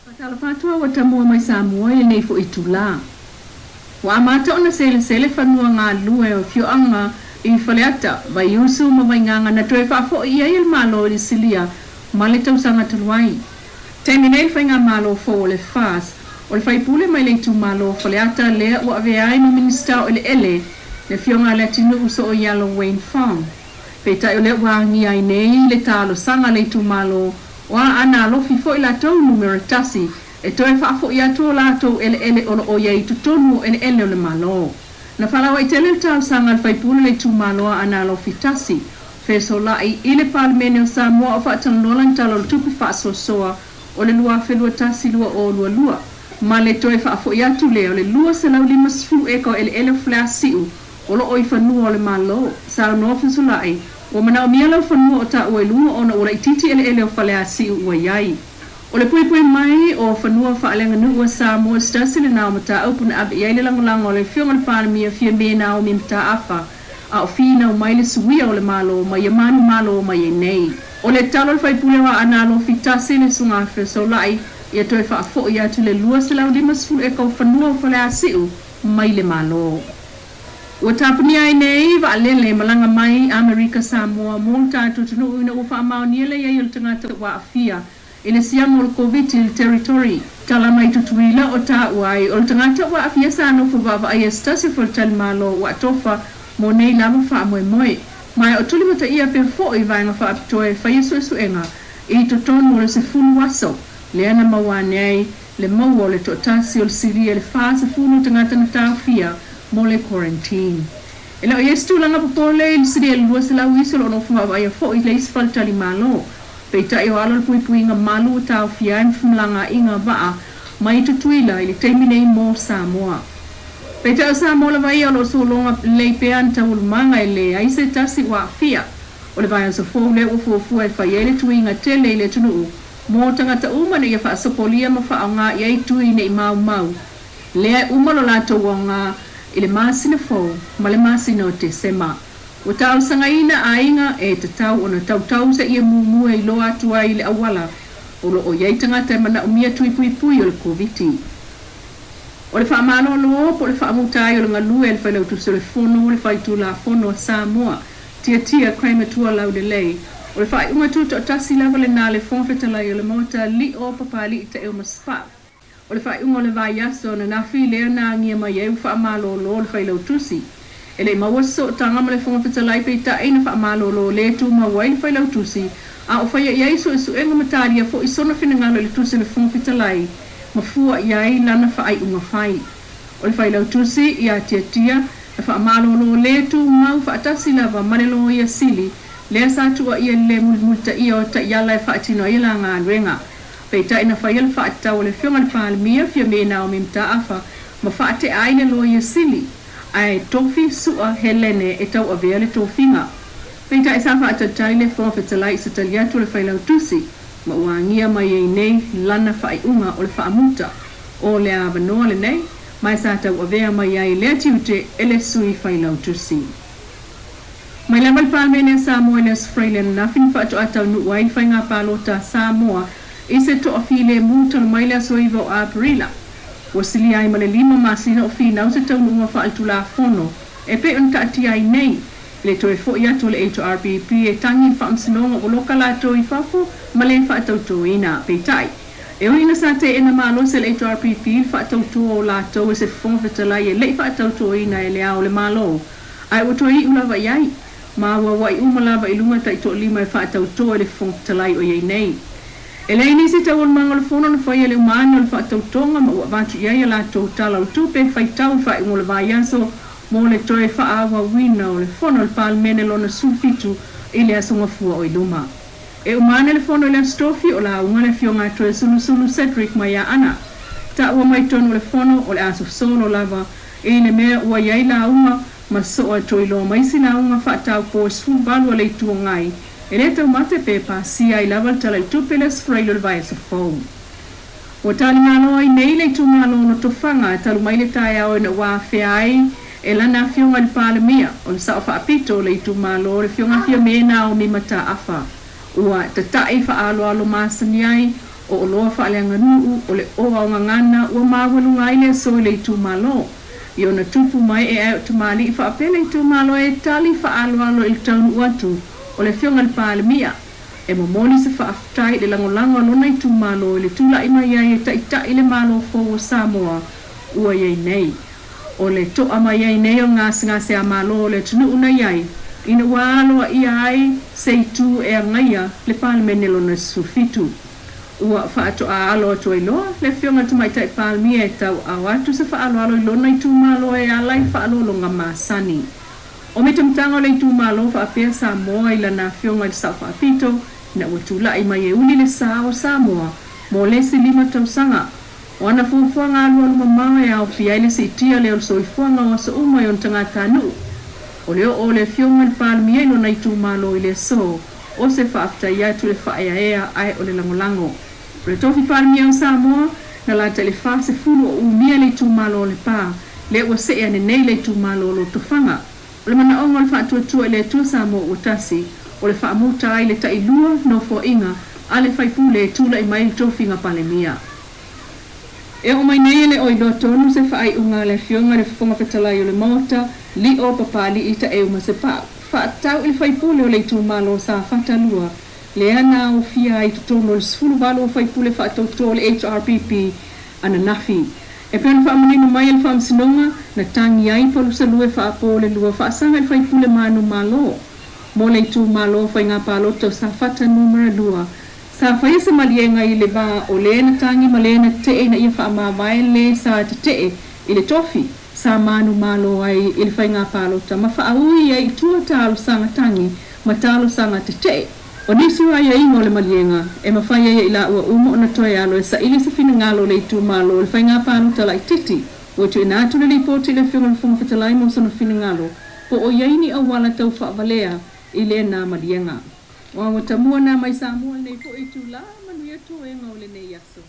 Faatalofa atu au ua tamua mai Samoa i lenei foi itula. Ua amata ona selesele fanua galulue o afioaga i Faleata, Vaiusu ma Vaigaga na toe faafoi i ai e le Malo i le Silia ma le tausaga talu ai. Taimi nei le Faigamalo fou o le FAS, o le faipule mai le itumalo o Faleata lea ua avea ai ma Minisita o Eleele, le Afioga a Leatinuu Sooialo Wayne Fong. Peitai o lea ua agia ai nei le talosaga a le itumalo o Aana Alofi foi latou numera tasi e toe faafoi atu o latou eleele o lo o i ai i totonu o eleele o le Malo. Na faalauaitele le talosaga a le faipule o le itumalo Aana Alofi tasi, Fesola'i, i le Palemene o Samoa o faatalanoa lana Tala o le Tupe Faasoasoa o le 2021/2022 ma le toe faafoi atu lea o le 250 eka o eleele o Faleasiu o lo o i fanua o le Malo. Saunoa Fesola'i, Ua manaomia lau fanua o taua i luga ona ua laitiiti eleele o Faleasiu ua i ai. O le puipui mai o fanua faaleaganuu a Samoa se tasi lena o mataupu na ave i ai le lagolago a le Afioga i le Palemia Fiame Naomi Mataafa a o finau mai le suia o le Malo mai ia manumalo mai ai nei. O le talo a le faipule o Aana Alofi tasi le Susuga Fesola'i ia toe faafoi atu le 250 eka o fanua o Faleasiu mai le Malo. Ua tapunia ai nei vaalele malaga mai Amerika Samoa mo le tatou atunuu ina ua faamaonia le i ai o le tagata ua aafia i le siama o le Koviti i le Territory. Tala mai Tutuila o taua ai o le tagata ua aafia sa nofo vaavaaia se tasi o faletalimalo ua atofa mo nei lava faamoemoe. Ma e o tulimataia pea foi vaega faapitoa e faia suesuega i totonu o le 10 aso lea na maua ane ai le maua o le toatasi o le silia i le 40 o tagata na taofia mo le quarantine. E le o i ai se tulaga popole i le silia i le 200 isi o lo o nofo vaavaaia foi i le isi faletalimalo. Peitai o alo le puipuiga malu ua taofia ai ma femalagaaiga vaa mai Tutuila i le taimi nei mo Samoa. Peitai o Samoa lava ia o lo o sologa lelei pea ana taualumaga e leai se tasi ua aafia. O le vaiaso fou lea ua fuafua e fai ai le tuiga tele i le atunuu mo tagata uma ina ia faasopolia ma faaaoga i ai tui nei maumau lea e uma lo latou aoga i le masina fou ma le masina o Tesema. Ua talosagaina aiga e tatau ona tautau seia mumu e iloa atu ai le auala o lo o i ai tagata e manaomia tui puipui o le Koviti. O le faamalolo po o le faamuta ai o le galue a le Failautusi o le Fono o le Faitulafono a Samoa, Tiatia Kramer Tualaulelei, o le faaiuga tutoatasi lava lena a le Fofoga Fetalai o le Maota Lio Papalii Taeo ma Spa. O le faaiuga o le vaiaso ananafi lea na agia mai ai ua faamalolo le Failautusi. E le i maua se sootaga ma le Fofoga Fetalai peitai na faamalolo le tumau ai le Failautusi a o faia i ai suesuega ma talia foi sona finagalo i le tusi a le Fofoga Fetalai ma fua i ai lana faaiuga fai. O le Failautusi ia Tiatia na faamalolo le tumau faatasi lava ma le Loia Sili lea sa tuuaia i le le mulimulitaia o taiala e faatino ai la galuega. Peitai na faia le faatatau a le Afioga i le Palemia, Fiame Naomi Mataafa, ma faatea ai le Loia Sili, ae tofi Su'a Helene e tauavea le tofiga. Peitai sa faatalitali le Fofoga Fetalai i se tali atu a le Failautusi, ma ua agia mai ai nei lana faaiuga o le faamuta o le avanoa lenei, ma e sa tauavea mai ai lea tiute e le Sui Failautusi. Mai lava le Palemene a Samoa i le Aso Faraile ananafi na faatoa taunuu ai le faiga palota a Samoa i se toafilemu talu mai le aso 9 o Aperila. Ua silia ai ma le lima masina o finau se taunuuga faaletulafono e pei ona taatia ai nei i le toe foi atu o le HRPP e tagi i le faamasinoga ua loka latou i fafo ma le faatautoina. Peitai, e ui ina sa teena malosi e le HRPP le faatautoa o latou e se Fofoga Fetalai e le i faatautoina e Le Ao o le Malo, Ae ua toe iu lava i ai, ma ua aua'i uma lava i luga taitoalima e faatauto e le Fofoga Fetalai o i ai nei. E leai nisi taualumaga o le fono na faia i le uma ane o le faatautoga ma ua avatu i ai a latou tala o le tupe e faitau i faaiuga o le vaiaso mo le toe faaauauina o le fono a le Palemene lona 17 i le aso Gafua o i luma. E uma ane le fono i le Aso Tofi o lauga le Afioga a Toesulusulu Cedric Maiaana. Taua mai tonu o le fono o le aso solo lava I le mea ua i ai lauga ma soa toiloa ma isi lauga faataupou e 18 a le Itu Agai, e le taumate pe pasia ai lava le Tala i le Tupe i le Aso Faraile o le vaiaso fou. Ua talimalo ai nei le itumalo o Lotofaga talu mai le taeao ina ua afea ai e lana afioga i le Palemia, o le Sao Faapito o le itumalo, le Afioga Fiame Naomi Mataafa. Ua tata'i faaaloalo masani ai. O oloa faaleaganuu, o le oa o gagana ua maualuga ai le aso i le itumalo. I ona tupu ma ee ae o tamalii faapea le itumalo e tali faaaloalo i le taunuu atu o le Afioga i le Palemia. E momoli se faafetai i le lagolago a lona itumalo i le tulai mai ai e taitai le Malo fou o Samoa ua i ai nei. O le to'a mai ai nei o gasegase a Malo o le atunuu na i ai ina ua aloaia ai se itu e agaia le Palemene lona 17. Ua faatoa alo atu ai loa le Afioga i le Tamaitai Palemia e tauaao atu se faaaloalo i lona itumalo e ala i faaaloaloga masani. O mitamitaga o le itumalo faapea Samoa i lana Afioga i le Sao Faapito ina ua tulai mai e uli le sa o Samoa mo le isi 5 tausaga. O ana fuafuaga alualumamao e aofia ai le siitia lea o le soifuaga o aso uma i ona tagatanuu. O le oo o le Afioga i le Palemia i lona itumalo i le aso, o se faafetai atu i le faaeaea ae o le lagolago. O le tofi Palemia o Samoa, na lata i le 40 o umia le itumalo o Lepa, lea ua see ane nei le itumalo o Lotofaga. O le manaoga o le faatuatua i le Atua Samoa ua tasi, o le faamuta ai le tailua nofoaiga a le faipule e tulai mai i le tofiga Palemia. E oo mai nei e le o iloa tonu se faaiuga a le Afioga i le Fofoga Fetalai o le Maota, Lio Papalii Taeu Masepau, faatatau i le faipule o le itumalo o Safata 2, lea na aofia ai i totonu o le 18 o faipule faatauto o le HRPP ananafi. E pei ona faamanino mai e le Faamasinoga, na tagi ai Palusalue faapo le lua faasaga i le faipule manumalo mo le itumalo o Faiga Palota o Safata Numera 2. Sa faia se maliega i le va o le na tagi ma le na tetee ina ia faamavae le sa tetee i le tofi sa manumalo ai i le faiga palota ma faaui ai i tua talosaga tagi ma talosaga tetee. O nisi o aiaiga o le maliega e mafai ai e i laua uma ona toe alo e saili se finagalo o le itumalo i le faiga palota laitiiti. Ua tuuina atu le lipoti i le Afioga i le Fofoga Fetalai mo sona finagalo po o i ai ni auala tau faavalea i lena maliega. Ua tamua nā mai Samoa i lenei foi itulā, manuia toega o lenei aso.